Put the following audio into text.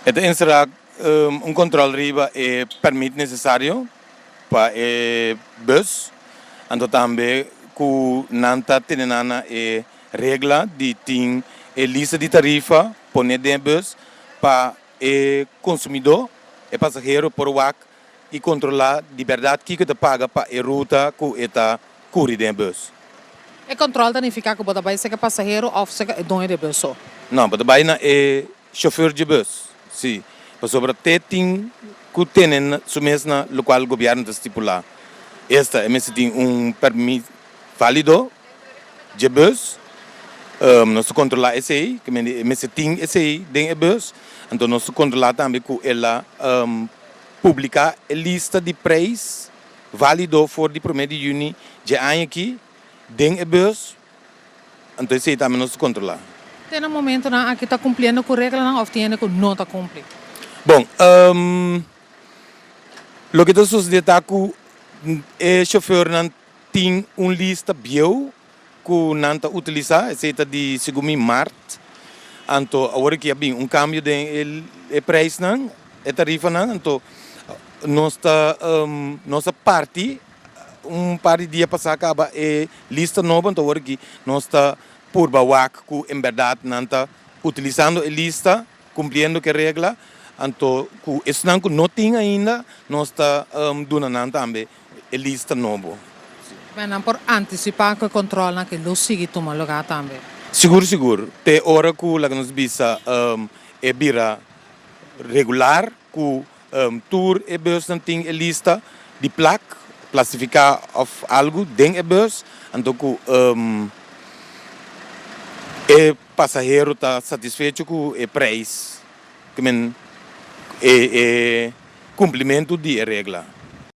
E ta enserá un kòntròl riba e pèrmit nesesario pa e bùs, anto tambe ku nan ta tene nan na e regla di tin e lista di tarifa pone den e bùs pa e konsumidó, e pasahero por wak i kontrolá di bèrdat kiko e ta paga pa e ruta ku e ta kuri den e bùs. E kòntròl ta nifiká ku bo ta bai seka pasahero òf seka e doño di e bùs so? No, bo ta bai na e Chauffeur dje bus, si, pasobra te tin cu tene su mes na locual gobierno ta stipula. Esta, e mester tin un permit valido dje bus, nos ta controla esey, ke mende e mester tin esey den e bus, anto nos ta controla tambe cu el a publica e lista di prijs valido for di prome di juni dje aña aki den e bus. Anto esei tambe nos ta kontrolá. Te na momentonan aki ta kumpliendo ku reglanan òf tin hende ku no ta kumpli? Bon, loke ta sosodé ta ku e shofèrnan tin un lista bieu ku nan ta utilisá, esei ta di segun mi mart. Anto awor aki a bin un kambio den e preisnan, e tarifanan, anto nos ta nos a parti. Un par di dia pasá kaba e lista nobo, anto awor aki nos ta purba wak ku en bèrdat nan ta utilisando e lista, kumpliendo ku e regla, anto ku esnan ku no tin ainda nos ta duna nan tambe e lista nobo. Pero nan por antisipá ku e kòntròlnan aki lo sigui tuma lugá tambe? Sigur sigur, te ora ku laga nos bisa e bira regular ku Tur e busnan tin e lista di plak, plastifiká òf algu den e bus, anto ku e pasahero ta satisfecho ku e preis, ke men e kumplimentu di e regla.